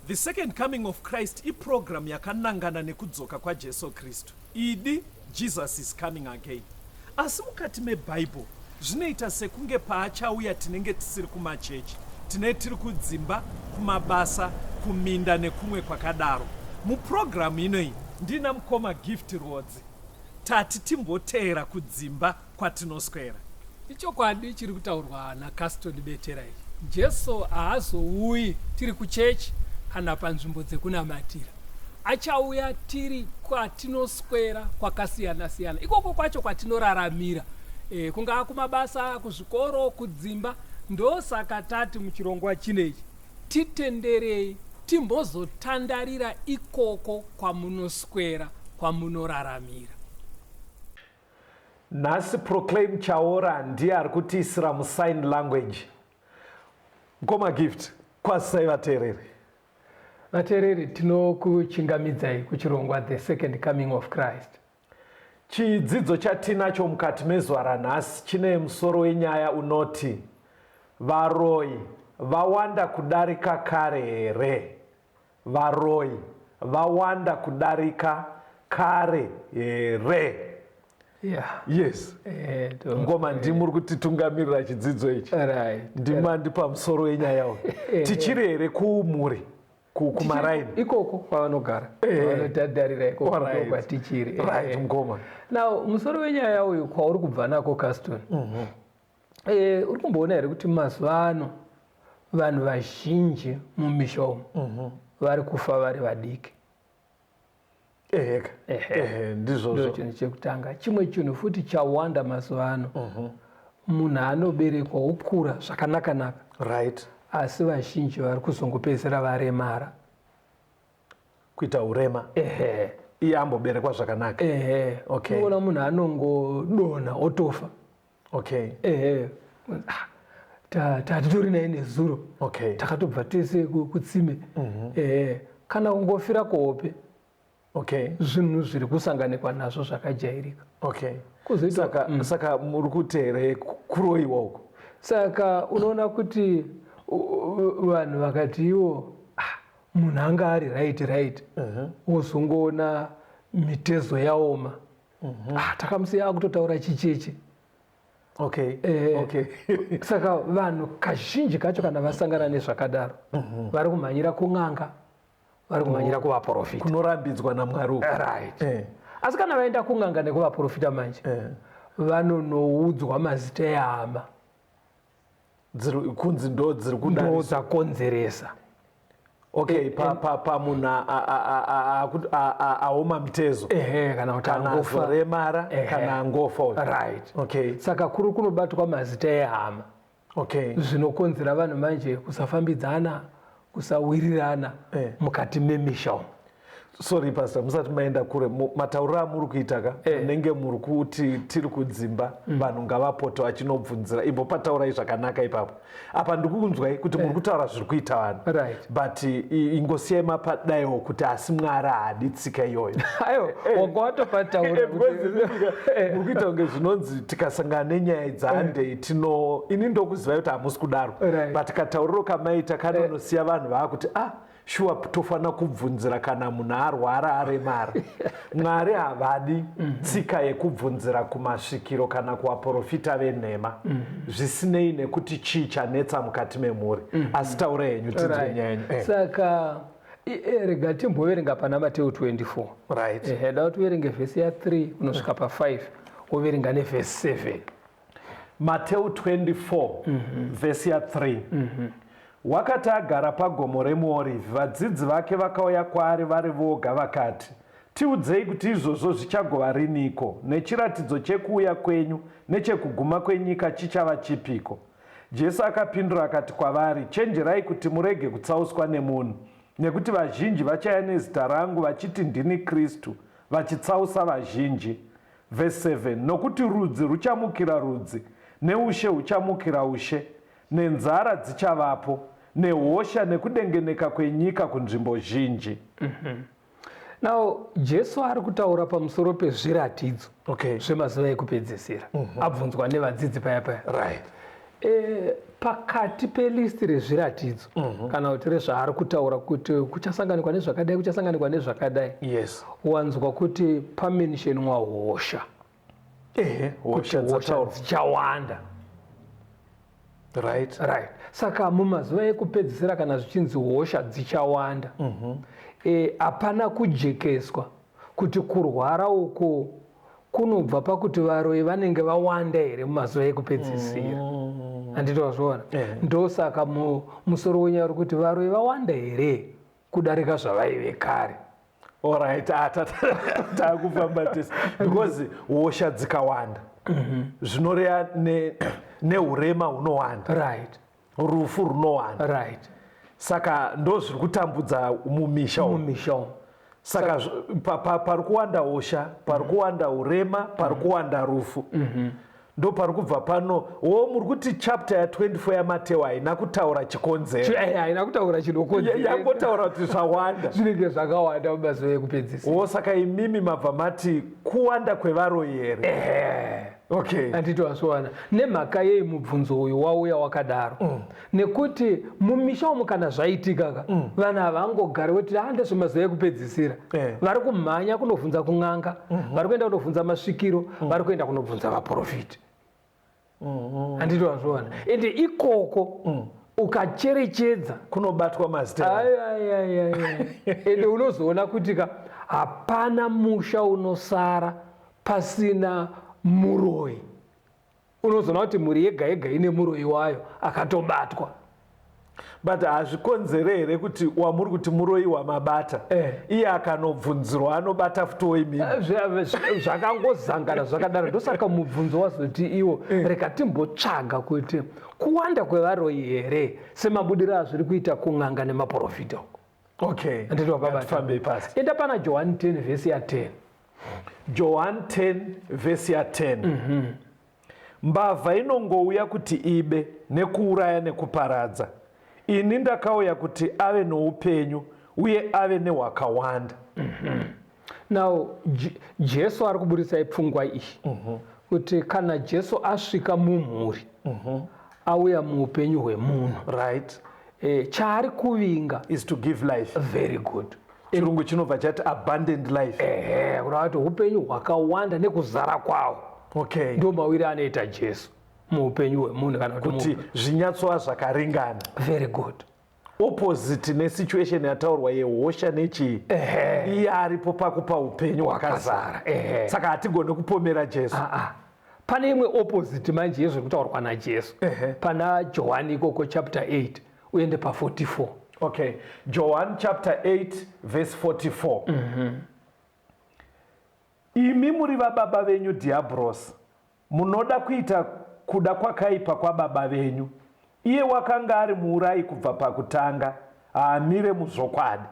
The Second Coming of Christ iprogram yakanangana nekudzoka kwaJesu Kristu. Idi, Jesus is coming again. Asi mukati meBible zvinoita sekunge paachauya tinenge tisiri kumachechi, tine tiri kudzimba, kumabasa, kuminda nekumwe kwakadaro. Muprogram inoyi ndina mukoma Gift Rwodzi. Tati timboteera kudzimba kwatinoswera. Ichokwadi chiri kutaurwa naCaston Betera ichi. Jesu haazouyi tiri kuchechi kana panzvimbo dzekunamatira. Achauya tiri kwatinoswera kwakasiyana-siyana, ikoko kwacho kwatinoraramira, kungaa kumabasa, kuzvikoro, kudzimba. Ndosaka tati muchirongwa chinechi titenderei timbozotandarira ikoko kwamunoswera, kwamunoraramira. Nhasi Proclaim Chaora ndiye ari kutiisira musign language. Mkoma Gift, kwazisai vateereri. Vateereri, tinokuchingamidzai kuchirongwa The Second Coming of Christ. Chidzidzo chatinacho mukati mezuva ranhasi chine musoro wenyaya unoti Varoyi vawanda kudarika kare here? Varoyi vawanda kudarika kare here? Yeah. Yes. Ngoma ndimi muri kutitungamirira chidzidzo ichi. Right. Ndimi mandipa musoro wenyaya uyu. Tichiri here kumhuri? Kumaraini ikoko kwavanogara, vanotadarira ikoko kwatichiri. Right, mukoma. Now musoro wenyaya uyu kwauri kubva nako, Caston, uri kumboona here kuti mazuva ano vanhu vazhinji mumisha umu vari kufa vari vadiki? Eheka. Ehe, ndizvozvo. Chinhu chekutanga. Chimwe chinhu futi chawanda mazuva ano, munhu anoberekwa wokura zvakanaka-naka, asi vazhinji vari kuzongopedzisira varemara. Kuita urema. Ehe. Iye amboberekwa zvakanaka. Ehe. Unoona munhu anongodonha otofa. Ehe. Tatitori naye nezuro. Takatobva tese kutsime. Ehe. Kana kungofira kuhope. Zvinhu zviri kusanganikwa nazvo zvakajairika. Kuzoita saka muri kuti here kuroyiwa uko? Saka unoona kuti vanhu vakati iwo munhu anga ari right, wozongoona mitezo yaoma. Takamusiya akutotaura chicheche. Saka vanhu kazhinji kacho kana vasangana nezvakadaro, vari kumhanyira kun'anga, vari kumhanyira kuvaprofita. Kunorambidzwa naMwari. Right. Asi kana vaenda kun'anga nekuvaprofita manje, vanonoudzwa mazita ehama kunzi ndo dziri ndo dzakonzeresa. Okay, pamunhu aoma mitezo. Ehe, kana kuti angofa. Azoremara, kana angofa. Right. Saka kuri kunobatwa mazita ehama. Zvinokonzera vanhu manje kusafambidzana, kusawirirana mukati memisha umu. Sorry pastor, musati maenda kure, matauriro amuri kuita ka, munenge muri kuti tiri kudzimba, vanhu ngavapote vachinobvunzira. Imbopataurai zvakanaka ipapo. Apa ndikukunzwai kuti muri kutaura zviri kuita vanhu. But ingosiyai mapadaiwo kuti asi Mwari haadi tsika iyoyo. Aiwa, wanga watopataura. Muri kuita kunge zvinonzi tikasangana nenyaya dzaandei tino ini ndokuzivai kuti hamusi kudaro. But katauriro kamaita kanonosiya vanhu vaakuti shuwa tofanira kubvunzira kana munhu arwara aremara. Mwari havadi tsika yekubvunzira kumasvikiro kana kuvaprofita venhema, zvisinei nekuti chii chanetsa mukati memhuri. Asi taura henyu tinzwe nyaya yenyu. Saka rega timboverenga pana Mateo 24. Da kuti uverenge vhesi ya3 kunosvika pa5, woverenga nevhesi 7. Mateo 24, vhesi ya3. Wakati agara pagomo remuOrivhi, vadzidzi vake vakauya kwaari vari voga vakati, Tiudzei kuti izvozvo zvichagova riniko, nechiratidzo chekuuya kwenyu nechekuguma kwenyika chichava chipiko? Jesu akapindura akati kwavari, Chenjerai kuti murege kutsauswa nemunhu, nekuti vazhinji vachauya nezita rangu vachiti, Ndini Kristu, vachitsausa vazhinji. Verse 7, Nokuti rudzi ruchamukira rudzi, neushe huchamukira ushe, nenzara dzichavapo, nehosha nekudengeneka kwenyika kunzvimbo zhinji. Now Jesu ari kutaura pamusoro pezviratidzo zvemazuva ekupedzisira. Abvunzwa nevadzidzi paya paya. Pakati pelist rezviratidzo kana kuti rezvaari kutaura kuti kuchasanganikwa nezvakadai, kuchasanganikwa nezvakadai, wanzwa kuti pamentionwa hosha. Hosha Hosha dzataurwa. dzichawanda. Right, saka mumazuva ekupedzisira kana zvichinzi hosha dzichawanda, hapana kujekeswa kuti kurwara uku kunobva pakuti varoyi vanenge vawanda here mumazuva ekupedzisira, handiti wazviona? Ndosaka musoro wenyaya uri kuti varoyi vawanda here kudarika zvavaive kare. Alright, ah, takufamba tese because hosha dzikawanda zvinoreva neurema hunowanda, rufu runowanda. Saka ndo zviri kutambudza mumisha umu. Mumisha umu. Saka pari kuwanda hosha, pari kuwanda urema, pari kuwanda rufu, ndo pari kubva pano wo muri kuti chapter ya24 yaMateo haina kutaura chikonzero. Haina kutaura chinokonzera. Yangotaura kuti zvawanda. Zvinenge zvakawanda mumazuva ekupedzisira. Wo saka imimi mabva mati kuwanda kwevaroyi here? Ehe. Okay. Handiti wazviona nemhaka yei mubvunzo uyu wauya wakadaro? Nekuti mumisha umu kana zvaitika ka, vanhu havangogari voti, "Ah, ndezvemazuva ekupedzisira." Vari kumhanya kunobvunza kun'anga, vari kuenda kunobvunza masvikiro, vari kuenda kunobvunza vaprofiti, handiti wazviona? Ende ikoko ukacherechedza, kunobatwa mazita. Ai, ai, ai, ai, ai. Ende unozoona kuti ka hapana musha unosara pasina muroyi. Unozoona kuti mhuri yega yega ine muroyi wayo akatobatwa. But hazvikonzere here kuti wamuri kuti muroyi wamabata, iye akanobvunzirwa anobata futiwo imimi? Zvakangozangana zvakadaro. Ndosaka mubvunzo wazoti iwo, rega timbotsvaga kuti kuwanda kwevaroyi here semabudiro azviri kuita kun'anga nemaprofita uko. Okay. Handiti wapabata? Ngatifambei pasi. Enda pana Johani 10 vhesi ya10. John 10 vhesi ya10: Mbavha inongouya kuti ibe nekuuraya nekuparadza. Ini ndakauya kuti ave noupenyu uye ave nehwakawanda. Now Jesu ari kuburisa pfungwa iyi kuti kana Jesu asvika mumhuri, auya muupenyu hwemunhu, chaari kuvinga is to give life. Very good. Chirungu chinobva chati abundant life. Ehe, kureva kuti upenyu hwakawanda nekuzara kwawo. Ndo mawiri anoita Jesu muupenyu hwemunhu kana kuti kuti zvinyatsova zvakaringana. Very good. Opposite nesituation yataurwa yehosha nechii, iye aripo pakupa upenyu hwakazara. Saka hatigoni kupomera Jesu. Ah, ah. Pane imwe opposite manje yezviri kutaurwa naJesu pana Johani ikoko, chapter 8, uende pa44. Okay, John chapter 8 verse 44: Imi muri vababa venyu Dhiabhorosi, munoda kuita kuda kwakaipa kwababa venyu. Iye wakanga ari muurayi kubva pakutanga, haamire muzvokwadi.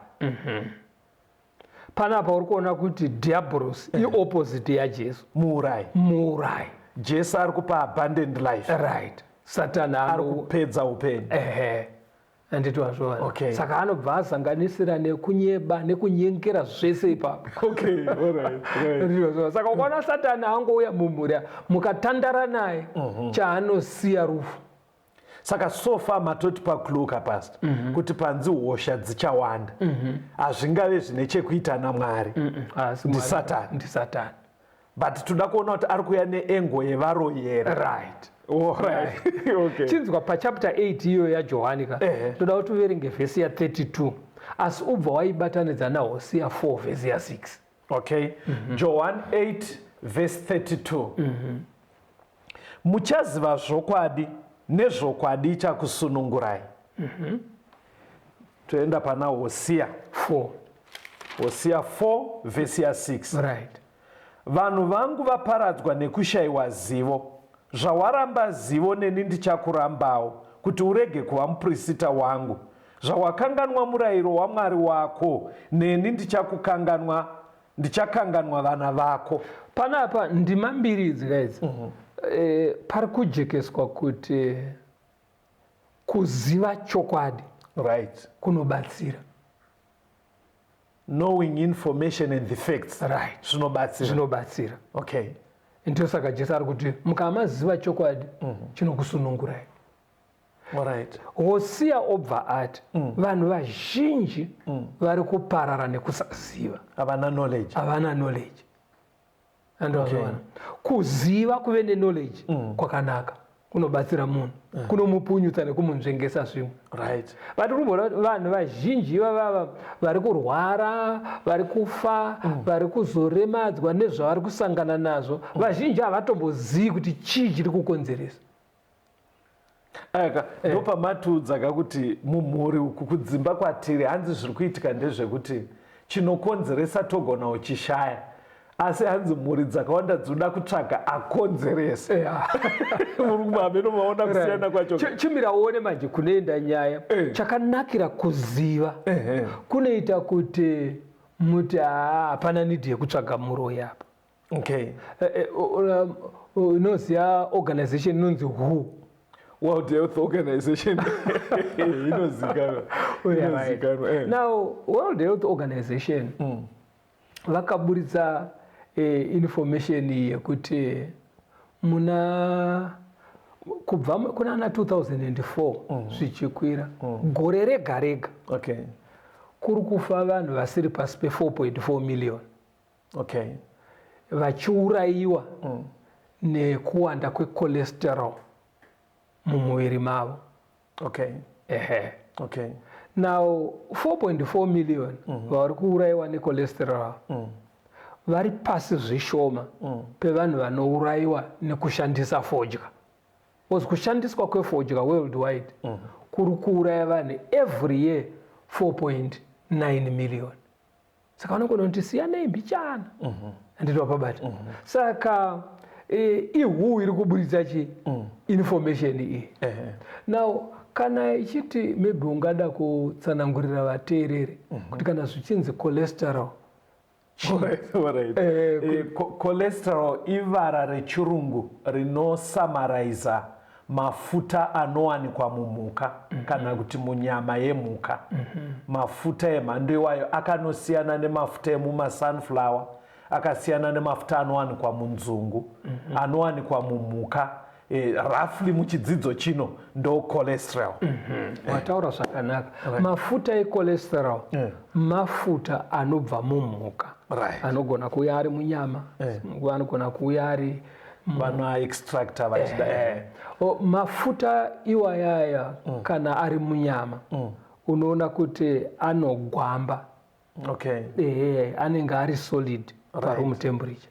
Panapa uri kuona kuti Dhiabhorosi iopposite yaJesu. Muurayi. Muurayi. Jesu ari kupa abundant life. Right, Satani ari ano kupedza upenyu. Ehe, handiti wazviona? Okay. Saka anobva azanganisira nekunyeba nekunyengera zvese ipapo. Okay, alright. Handiti wazviona? Saka ukaona Satani angouya mumhuri, mukatandara naye, chaanosiya rufu. Saka so far matoti paclue ka, pastor, kuti panzi hosha dzichawanda hazvingave zvine chekuita naMwari. Haasi Mwari. NdiSatani. NdiSatani. But toda kuona kuti ari kuuya neengo yevaroyi here. Right. Alright. Okay. Chinzwa, pachapter 8 iyoyo yaJohani ka, toda kuti uverenge vhesi ya32, asi ubva waibatanidza naHosiya 4 vhesi ya6. Okay, John 8 verse 32: Muchaziva zvokwadi, nezvokwadi ichakusunungurai. Toenda pana Hosiya 4. Hosiya 4 vhesi ya6. Vanhu vangu vaparadzwa nekushayiwa zivo. Zvawaramba zivo, neni ndichakurambawo, kuti urege kuva muprista wangu. Zvawakanganwa murayiro waMwari wako, neni ndichakukanganwa, ndichakanganwa vana vako. Panapa ndima mbiri idzi kaidzi, pari kujekeswa kuti kuziva chokwadi kunobatsira. Knowing information and the facts zvinobatsira. Zvinobatsira. Ndosaka Jesu ari kuti mukamaziva chokwadi, chinokusunungurai. Alright. Hosiya obva ati vanhu vazhinji vari kuparara nekusaziva. Havana knowledge. Havana knowledge. Andozviona. Kuziva, kuve neknowledge kwakanaka, kunobatsira munhu, kunomupunyutsa nekumunzvengesa zvimwe. But uri kuti vanhu vazhinji ivavava vari kurwara, vari kufa, vari kuzoremadzwa nezvavari kusangana nazvo, vazhinji havatombozivi kuti chii chiri kukonzeresa. Aka ndopamatiudza kakuti mumhuri uku, kudzimba kwatiri, hanzi zviri kuitika ndezvekuti chinokonzeresa togona uchishaya, asi hanzi mhuri dzakawanda dzinoda kutsvaga akonzeresa. Muri kumameno maona kusiyana kwacho. Chimira uone manje kunoenda nyaya. Chakanakira kuziva kunoita kuti muti haa, hapana need yekutsvaga muroyi apa. Unoziva organization inonzi WHO? World Health Organization inozikanwa. Inozikanwa. Now, World Health Organization vakaburitsa information yekuti muna kubva kuna 2004 zvichikwira, gore rega rega kuri kufa vanhu vasiri pasi pe4.4 million vachiurayiwa nekuwanda kwecholesterol mumuviri mavo. Ehe. Now, 4.4 million vari kuurayiwa necholesterol vari pasi zvishoma pevanhu vanourayiwa nekushandisa fodya, because kushandiswa kwefodya worldwide kuri kuuraya vanhu every year 4.9 million. Saka vanogona kuti siyanei mbichana, handiti wapabata? Saka iHU iri kuburitsa chi information iyi. Now, kana ichiti maybe ungada kutsanangurira vateereri kuti kana zvichinzi cholesterol Alright. Cholesterol ivara rechirungu rinosamaraiza mafuta anowanikwa mumhuka kana kuti munyama yemhuka. Mafuta emhando iwayo akanosiyana nemafuta emumasunflower, akasiyana nemafuta anowanikwa munzungu, anowanikwa mumhuka. Roughly muchidzidzo chino ndo cholesterol. Wataura zvakanaka. Mafuta echolesterol mafuta anobva mumhuka, anogona kuuya ari munyama, anogona kuuya ari Vanoaextracta vachida. O, mafuta iwayaya kana ari munyama, unoona kuti anogwamba. Ehe, anenge ari solid paroom temperature,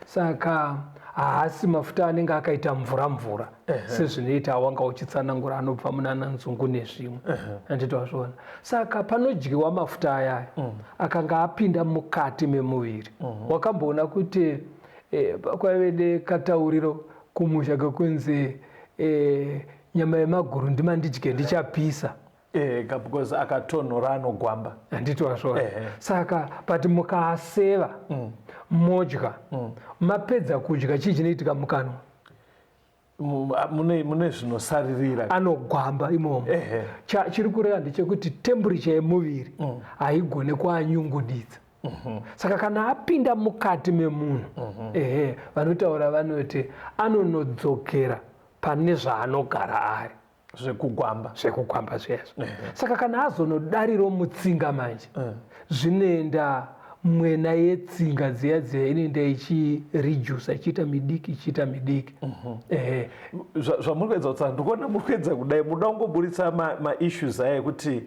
saka haasi mafuta anenge akaita mvura mvura sezvinoita wanga uchitsanangura anobva munana nzungu nezvimwe, handiti wazviona? Saka panodyiwa mafuta ayaya akanga apinda mukati memuviri, wakamboona kuti kwaive nekatauriro kumusha kekunzi nyama yemaguru ndimandidye ndichapisa? Because akatonhora anogwamba. Handiti wazviona? Saka but mukaaseva, modya, mapedza kudya, chii chinoitika mukanwa? Mune zvinosaririra. Anogwamba imomo. Chiri kureva ndechekuti temperature yemuviri haigone kuanyungudidza. Saka kana apinda mukati memunhu, ehe, vanotaura vanoti anonodzokera pane zvaanogara ari. Zvekugwamba. Zvekugwamba zvezvo. Saka kana azonodariro mutsinga manje, zvinoenda mwena yetsinga dziya dziya inoenda ichiredusa, ichiita midiki, ichiita midiki, ehe. Zvamuri kuedza kutsana, ndikuona muri kuedza kudai muda kungoburitsa maissues aya ekuti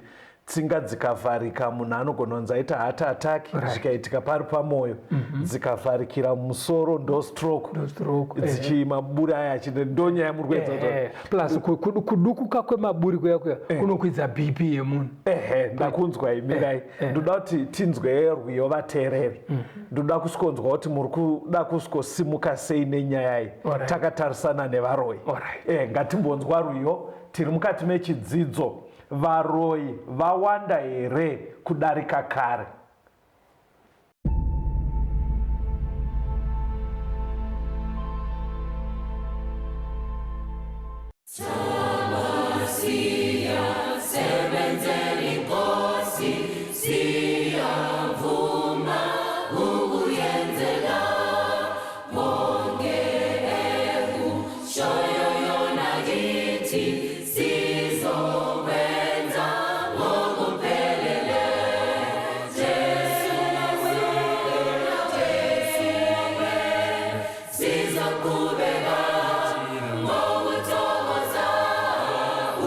tsinga dzikavharika munhu anogona kunzi aita heart attack. Zvikaitika pari pamwoyo, dzikavharikira mumusoro ndo stroke. Ndo stroke. Dzichimaburi aya achine ndo nyaya muri kuedza kutaura. Plus kudukuka kwemaburi kuya kuya kunokwidza BP yemunhu. Ehe, ndakunzwa. Imirai, ndoda kuti tinzwe rwiyo vateereri. Ndoda kusvikonzwa kuti muri kuda kusvikosimuka sei nenyaya iyi takatarisana nevaroyi. Ngatimbonzwa rwiyo. Tiri mukati mechidzidzo, varoyi vawanda here kudarika kare? Siyasebenzela inkosi, siyavuma ukuyenzela konke ekushoyo yona kithi. Siyoqhubeka ngokuthokoza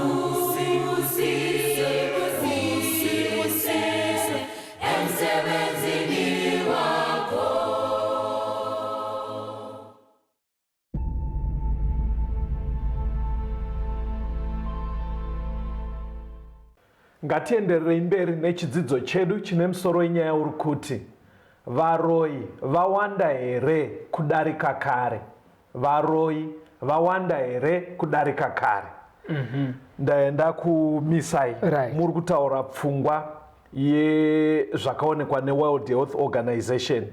usibusise usibusise emsebenzini wakho. Ngatiendererei mberi nechidzidzo chedu chine musoro wenyaya uri kuti Varoyi vawanda here kudarika kare? Varoyi vawanda here kudarika kare? Ndaenda kumisai. Right. Muri kutaura pfungwa yezvakaonekwa neWorld Health Organization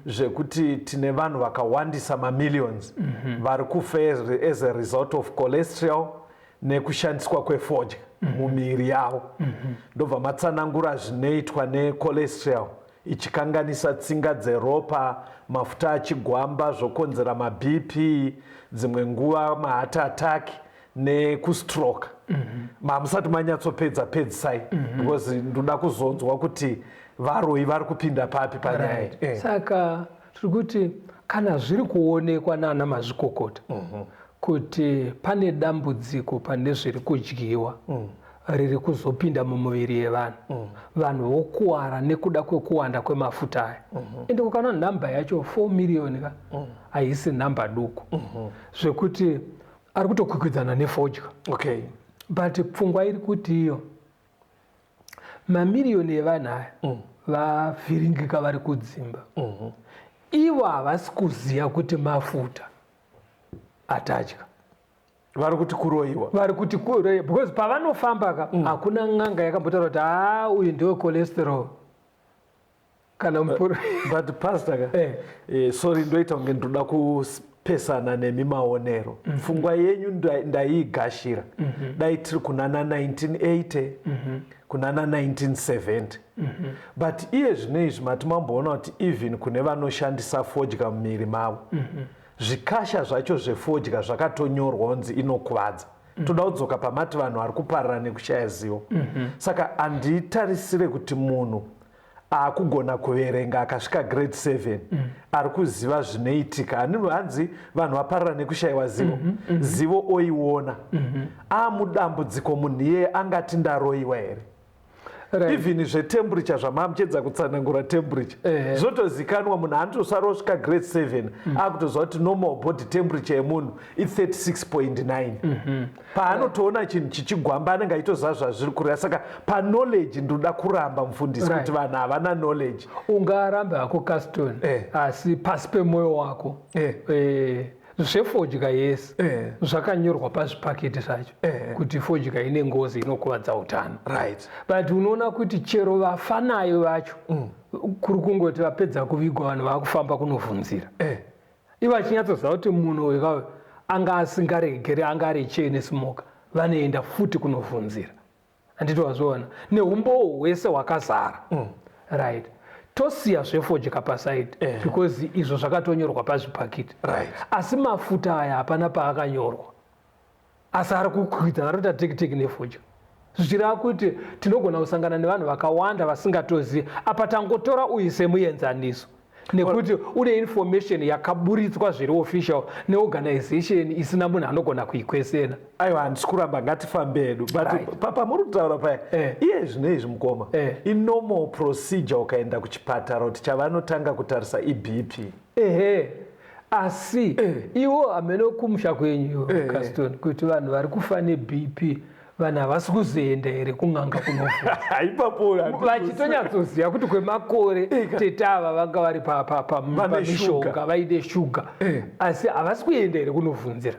zvekuti tine vanhu vakawandisa mamillions vari kufa as a result of cholesterol nekushandiswa kwefodya mumiviri yavo. Ndobva matsanangura zvinoitwa necholesterol ichikanganisa tsinga dzeropa, mafuta achigwamba zvokonzera maBP, dzimwe nguva maheart attack nekustroke. Mamusati manyatsopedza, pedzisai, because ndoda kuzonzwa kuti varoyi vari kupinda papi panyaya iyi. Saka tiri kuti kana zviri kuonekwa naana mazvikokota kuti pane dambudziko pane zviri kudyiwa riri kuzopinda mumuviri yevanhu, vanhu vokuwara nekuda kwekuwanda kwemafuta aya, ende ukaona nhamba yacho 4 miriyoni ka, haisi nhamba duku, zvekuti ari kutokwikwidzana nefodya. But pfungwa iri kuti iyo mamiriyoni evanhu aya vavhiringika vari kudzimba, ivo havasi kuziva kuti mafuta atadya. Vari kuti kuroyiwa. Vari kuti because pavanofamba ka, hakuna n'anga yakambotaura kuti haa, uyu ndewe cholesterol kana mupuro. But pastor ka, sorry, ndoita kunge ndoda kupesana nemi maonero. Pfungwa yenyu ndaiigashira dai tiri kunana 1980, kunana 1970, but iye zvino izvi mati mamboona kuti even kune vanoshandisa fodya mumiviri mavo, zvikasha zvacho zvefodya zvakatonyorwa kunzi inokuvadza. Toda kudzoka pamati vanhu vari kuparara nekushaya zivo. Saka handitarisire kuti munhu akugona kuverenga akasvika grade 7 ari kuziva zvinoitika. Hanzi vanhu vaparara nekushayiwa zivo. Zivo oiona amudambudziko, munhu iyeye angati ndaroyiwa here? Even zvetemperature zvamamuchedza kutsanangura, temperature zvotozikanwa. Munhu anotosara osvika grade 7 akutoziva kuti normal body temperature yemunhu i36.9. Paanotoona chinhu chichigwamba anenge achitoziva zvazviri kureva. Saka paknowledge ndoda kuramba, mufundisi, kuti vanhu havana knowledge. Ungarambe hako, Caston, asi pasi pemwoyo wako, zvefodya yese zvakanyorwa pazvipaketi zvacho kuti fodya ine ngozi, inokuvadza utano. But unoona kuti chero vafa nayo vacho, kuri kungoti vapedza kuvigwa, vanhu vaakufamba kunovhunzira, ivo vachinyatsoziva kuti munhu uyu kawe anga asingaregeri, anga ari chain smoker, vanoenda futi kunovhunzira. Handiti wazviona neumbowo hwese hwakazara? Right, tosiya zvefodya paside because izvo zvakatonyorwa pazvipakiti. Asi mafuta aya hapana paakanyorwa, asi ari kukwidza, ari kuita tekiteki nefodya, zvichireva kuti tinogona kusangana nevanhu vakawanda vasingatozivi. Apa tangotora uyu semuenzaniso nekuti une information yakaburitswa zviri official neorganization isina munhu anogona kuikwesena. Aiwa, handisi kuramba, ngatifambe hedu, but pamuri kutaura paya, iye zvino izvi, mukoma, inormal procedure ukaenda kuchipatara kuti chavanotanga kutarisa iBP. Ehe, asi iwo hamene kumusha kwenyu, Caston, kuti vanhu vari kufa neBP, vanhu havasi kuzoenda here kun'anga kunovhura? Ipapo vachitonyatsoziva kuti kwemakore tete ava vanga vari Vane pamishonga shuga. Vaine shuga, asi havasi kuenda here kunovhunzira?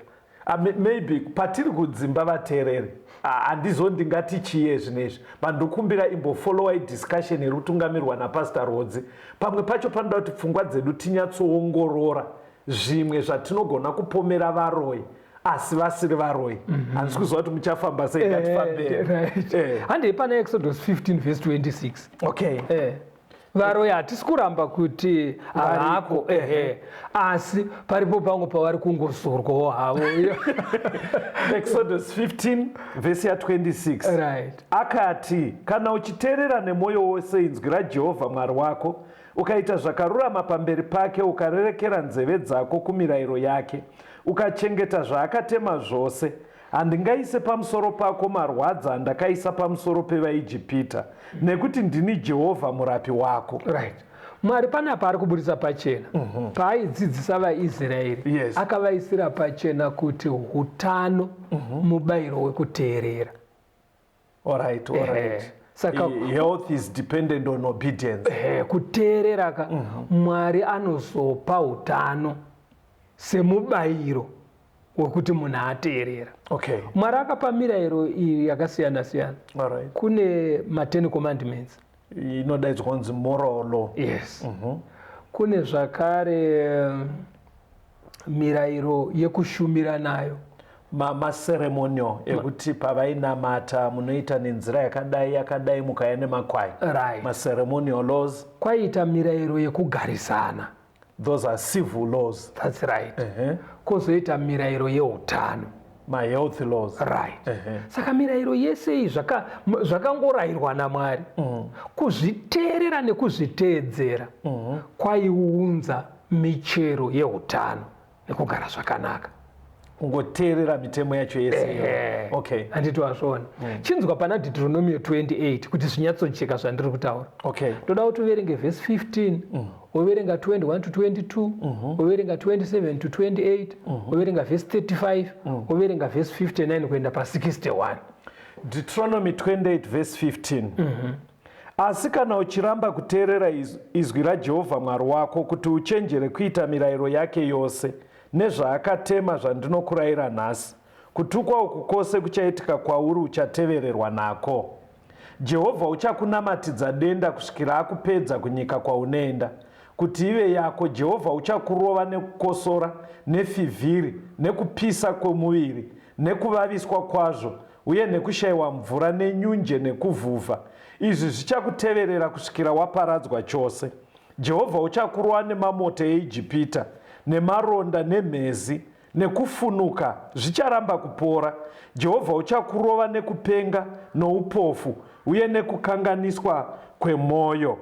Maybe patiri kudzimba vateereri. Handizo ndingati chiye zvinezvi, but ndokumbira imbofollowai discussion iri kutungamirwa napastor Rodzi. Pamwe pacho panoda kuti pfungwa dzedu tinyatsoongorora zvimwe zvatinogona kupomera varoyi asi vasiri varoyi. Handisi kuziva kuti muchafamba sei, ngatifambei. Right. Handei pana Exodus 15 verse 26. Varoyi hatisi kuramba kuti havako, ehe, asi paripo pangu pavari kungozorwawo havo. Exodus 15 vhesi ya26. Akati, "Kana uchiteerera nemwoyo wose inzwi raJehovha Mwari wako, ukaita zvakarurama pamberi pake, ukarerekera nzeve dzako kumirayiro yake, ukachengeta zvaakatema zvose, handingaise pamusoro pako marwadza andakaisa pamusoro pevaIjipita, nekuti ndini Jehovha murapi wako." Right, Mwari panapa ari kuburitsa pachena paaidzidzisa vaIsraeri, akavaisira pachena kuti utano mubayiro wekuteerera. All right. Health is dependent on obedience. Kuteerera ka, Mwari anozopa utano semubayiro wekuti munhu ateerera. Mwari akapa mirayiro iyi yakasiyana siyana. Kune ma10 Commandments. Inodaidzwa kunzi moral law. Yes. Kune zvakare mirayiro yekushumira nayo. Maceremonial ekuti pavainamata munoita nenzira yakadai yakadai, mukaya nemakwai. Maceremonial laws. Kwaita mirayiro yekugarisana. Those are civil laws. That's right. Kwozoita mirayiro yeutano. Mahealth laws. Right. Saka mirayiro yese iyi zvakangorayirwa naMwari, kuzviteerera nekuzviteedzera kwaiunza michero yeutano nekugara zvakanaka. Kungoteerera mitemo yacho yese iyoyo. Ehe. Handiti wazviona? Chinzwa pana Deuteronomio 28 kuti zvinyatsocheka zvandiri kutaura. Ndoda kuti uverenge vhesi 15, woverenga 21 to 22, woverenga 27 to 28, woverenga vhesi 35, woverenga vhesi 59 kuenda pa61. Deuteronomy 28 verse 15: "Asi kana uchiramba kuteerera izwi raJehovha Mwari wako kuti uchenjere kuita mirayiro yake yose nezvaakatema zvandinokurayira nhasi, kutukwa uku kwose kuchaitika kwauri, uchatevererwa nako. Jehovha uchakunamatidza denda kusvikira akupedza kunyika kwaunoenda kuti ive yako. Jehovha uchakurova nekukosora, nefivhiri, nekupisa kwomuviri, nekuvaviswa kwazvo, uye nekushayiwa mvura, nenyunje nekuvhuvha. Izvi zvichakuteverera kusvikira waparadzwa chose. Jehovha uchakurova nemamoto eIjipita, nemaronda, nemhezi, nekufunuka zvicharamba kupora. Jehovha uchakurova nekupenga, noupofu, uye nekukanganiswa kwemwoyo.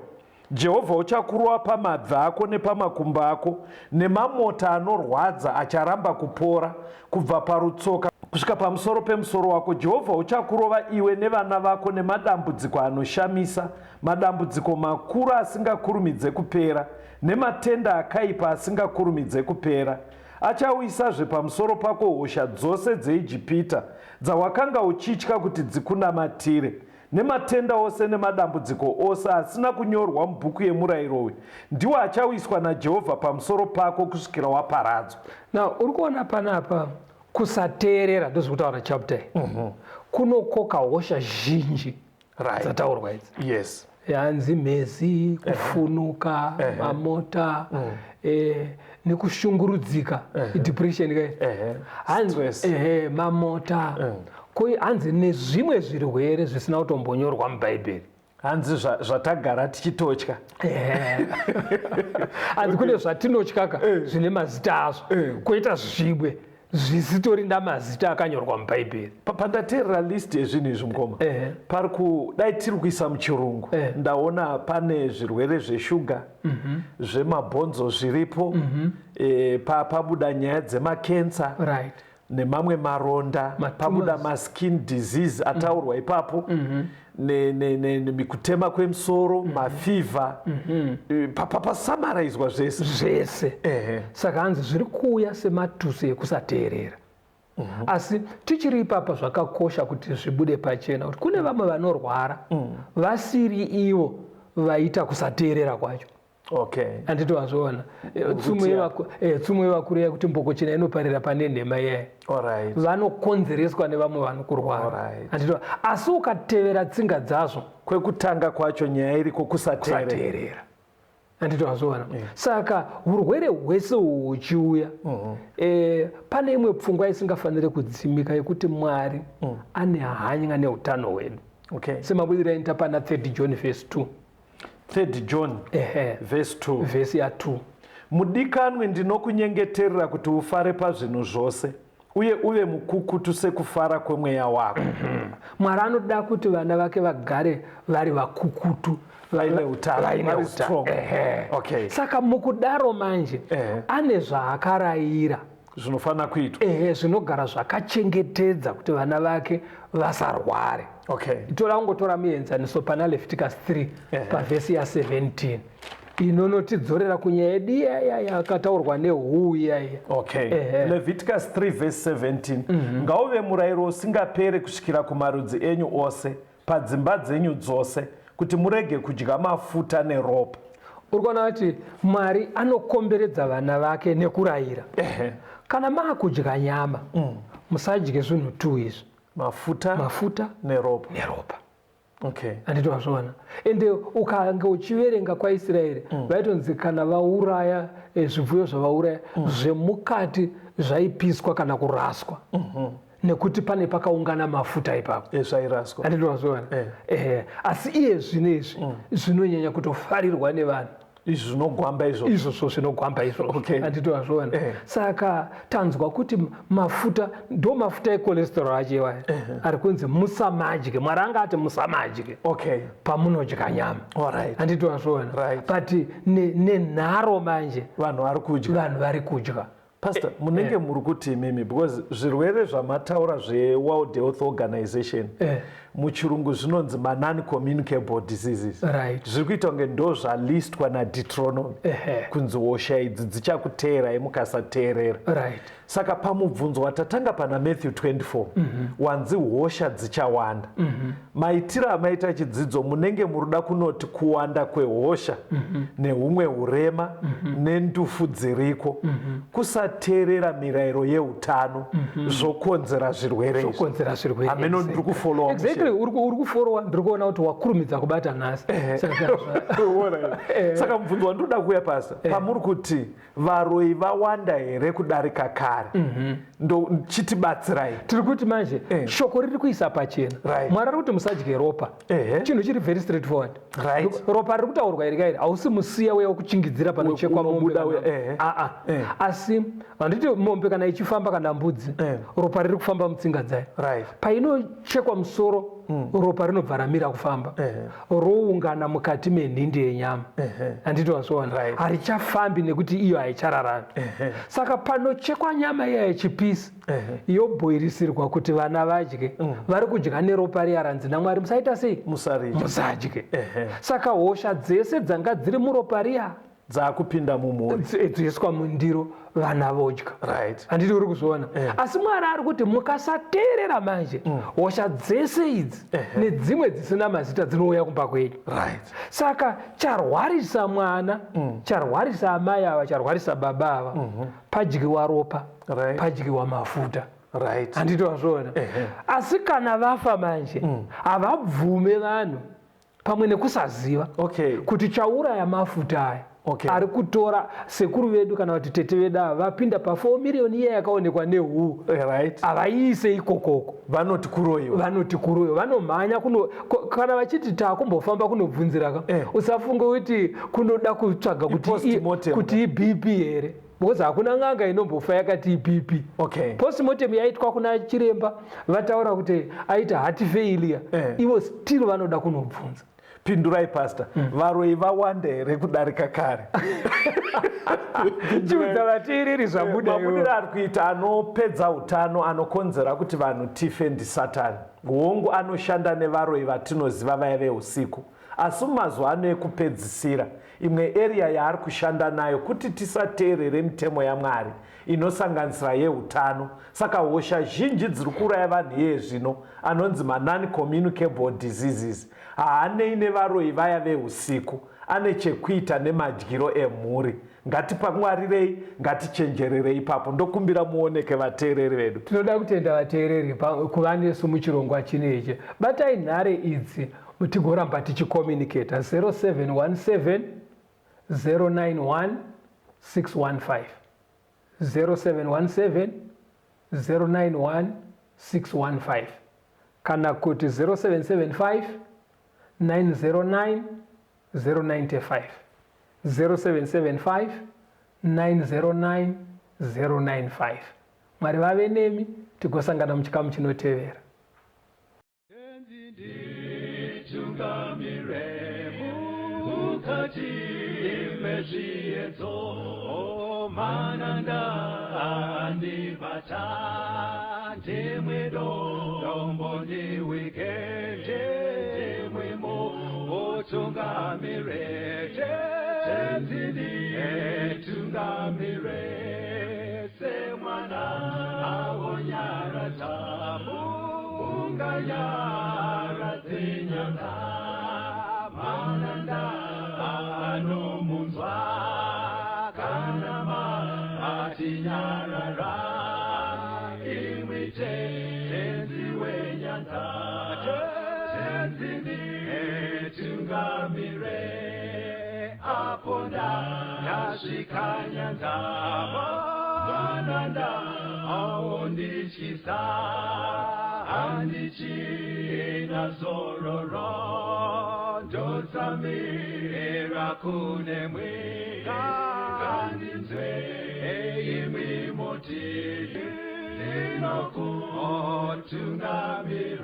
Jehovha uchakurova pamabvi ako nepamakumbo ako nemamota anorwadza acharamba kupora, kubva parutsoka kusvika pamusoro pemusoro wako. Jehovha uchakurova iwe nevana vako nemadambudziko anoshamisa, madambudziko makuru asingakurumidze kupera, nematenda akaipa asingakurumidze kupera. Achauyisazve pamusoro pako hosha dzose dzeIjipita dzawakanga uchitya kuti dzikunamatire, nematenda ose nemadambudziko ose asina kunyorwa mubhuku yemurayiro uyu, ndiwo achauyiswa naJehovha pamusoro pako kusvikira waparadzwa." Now uri kuona panapa kusateerera, ndozvekutaura chapter iyi, kunokoka hosha zhinji dzataurwa idzi. Yanzi mhezi, kufunuka, mamota, nekushungurudzika, depression kai. Hanzi Stress. Ehe, mamota. Hanzi nezvimwe zvirwere zvisina kutombonyorwa muBhaibheri. Hanzi zvatagara tichitotya. Hanzi kune zvatinotyaka zvine mazita azvo, kwoita zvimwe zvisitorina mazita akanyorwa muBhaibheri. Pandateerera list yezvinhu izvi, mukoma, pari kudai tiri kuisa muchirungu, ndaona pane zvirwere zveshuga, zvemabhonzo zviripo, pabuda nyaya dzemakensa nemamwe maronda. Matumors. Pabuda maskin disease ataurwa ipapo, kutema kwemusoro, mafivha. Pasamaraizwa zvese. Zvese. Saka hanzi zviri kuuya sematuso ekusateerera. Asi tichiri ipapa, zvakakosha kuti zvibude pachena kuti kune vamwe vanorwara vasiri ivo vaita kusateerera kwacho. Handiti wazviona? Tsumo yevakuru yakuti mboko chena inoparira pane nhema iyaya. Vanokonzereswa nevamwe vanhu kurwara. Handiti asi ukatevera tsinga dzazvo, Kwekutanga kwacho nyaya iriko kusateerera. Kusateerera, handiti wazviona? Saka urwere hwese uhu huchiuya, pane imwe pfungwa isingafaniri kudzimika yekuti Mwari ane hanya neutano hwedu, semabudiro ainoita pana 3 John verse 2. 3 John Ehe. verse 2. Vhesi ya2. Mudikanwi, ndinokunyengeterera kuti ufare pazvinhu zvose uye uve mukukutu sekufara kwemweya wako. Mwari anoda kuti vana vake vagare vari vakukutu, Vaine utano, vaine vari utano. strong. Ehe. Okay. Saka mukudaro manje, ane zvaakarayira zvinofanira kuitwa. Ehe, zvinogara zvakachengetedza kuti vana vake vasarware. Tora, kungotora muenzaniso pana Leviticus 3 pavhesi ya17, inonotidzorera kunyaya yedu iyaya yakataurwa nehuu iyaiya. Okay. Leviticus 3 verse 17. Ngauve murayiro usingaperi kusvikira kumarudzi enyu ose padzimba dzenyu dzose, kuti murege kudya mafuta neropa. Uri kuona kuti Mwari anokomberedza vana vake nekurayira. Kana maakudya nyama, musadye zvinhu tu izvi: mafuta, mafuta neropa. Neropa. Handiti wazviona? Ende ukange uchiverenga kwaIsraeri, vaitonzi kana vauraya zvipfuyo zvavauraya, zvemukati zvaipiswa kana kuraswa, nekuti pane pakaungana mafuta ipapo. Zvairaswa. Handiti wazviona? Eh. Asi iye zvino izvi zvinonyanya kutofarirwa nevanhu. Izvi zvinogwamba izvozvo. Izvozvo zvinogwamba izvozvo. Handiti wazviona? Eh. Saka tanzwa kuti mafuta ndo mafuta echolesterol acho iwaya ari kunzi musamadye. Mwari anga ati musamadye pamunodya nyama. Handiti wazviona? Right. But nenharo manje, vanhu vari kudya. Vanhu vari kudya. Pastor, munenge muri kuti imimi, because zvirwere zvamataura zveWorld Health Organization, muchirungu zvinonzi manon communicable diseases, zviri kuita kunge ndo zvalistwa naDeuteronomy kunzi hosha idzi dzichakuteerai mukasateerera. Saka pamubvunzo watatanga pana Matthew 24, wanzi hosha dzichawanda, maitiro amaita chidzidzo munenge muruda kunoti kuwanda kwehosha nehumwe urema nendufu dziriko, kusateerera mirayiro yeutano zvokonzera zvirwere izvi. Zvokonzera zvirwere. Hameno, ndiri kufollowa? Exactly, uri kufollowa. Ndiri kuona kuti wakurumidza kubata nhasi. Saka Saka mubvunzo wandinoda kuuya pasa pamuri kuti varoi vawanda here kudarika kare, ndo chitibatsirai. Tiri kuti manje shoko riri kuisa pachena. Mwari ari kuti musadye ropa. Chinhu chiri very straightforward. Ropa riri kutaurwa iri kairi hausi musiya uya wekuchingidzira panochekwa mombe. Unobuda uya. Aa. Asi handiti mombe kana ichifamba, kana mbudzi, ropa riri kufamba mutsinga dzayo? Painochekwa musoro, ropa rinobva ramira kufamba, roungana mukati menhindi yenyama. Handiti wazviona? Right. Harichafambi nekuti iyo haichararami. Saka panochekwa nyama iya yechipisi, yobhoirisirwa kuti vana vadye, vari kudya neropa riya ranzi naMwari musaita sei? Musaridya. Musadye. Saka hosha dzese dzanga dziri muropa riya Dzaakupinda mumhuri. Dzoiswa mundiro, vana vodya. Handiti uri kuzviona? Asi Mwari ari kuti mukasateerera manje, hosha dzese idzi nedzimwe dzisina mazita dzinouya kumba kwenyu. Saka charwarisa mwana, charwarisa amai ava, charwarisa baba ava, padyiwa ropa, padyiwa mafuta. Handiti wazviona? Asi kana vafa manje, havabvume vanhu, pamwe nekusaziva kuti chauraya mafuta aya. Ari kutora sekuru vedu kana kuti tete vedu ava vapinda pa4 miriyoni iya yakaonekwa nehuu, havaiise ikokoko. Vanoti kuroyiwa. Vanoti kuroyiwa. Vanomhanya kuno kana vachiti taakumbofamba kunobvunzira ka, usafunge kuti kunoda kutsvaga kuti I-postmortem. Kuti iBP here, because hakuna n'anga inombofa yakati iBP. Postmortem yaitwa kuna chiremba, vataura kuti aita heart failure, ivo still vanoda kunobvunza. Pindurai, Pastor, varoyi vawanda here kudarika kare? Chiudza vateereri zvabuda iwo. Mabudiro ari kuita anopedza utano, anokonzera kuti vanhu tife, ndisatani. Hongu, anoshanda nevaroyi vatinoziva vaya veusiku, asi mumazuva ano ekupedzisira imwe area yaari kushanda nayo kuti tisateerere mitemo yaMwari inosanganisira yeutano. Saka hosha zhinji dziri kuuraya vanhu iye zvino, anonzi manon communicable diseases, haanei nevaroyi vaya veusiku, ane chekuita nemadyiro emhuri. Ngatipangwarirei, ngatichenjererei ipapo. Ndokumbira muoneke vateereri vedu. Tinoda kutenda vateereri kuva nesu muchirongwa chino ichi. Batai nhare idzi tigoramba tichicommunicata: 0717 091 615, 0717 091 615, kana kuti 0775 909. 095. 0775 909 095. Mwari vave nemi, tigosangana muchikamu chinotevera. Nditungamire mukati mezviedzo, mananda andibata, ndimwe dombo ndiwike, ndimwemo utungamire, Tenzi nditungamire, semwana awonyaradza unganyaradze nyanga, mananda anomunzwa kana matinyarara, imwi Tenzi wenyanga, Tenzi nditungamire, apo ndasvika nyanza, mananda aondityisa, handichina zororo, ndotsamira kunemwe, ngandinzwe imwi moti ndinokutungamira.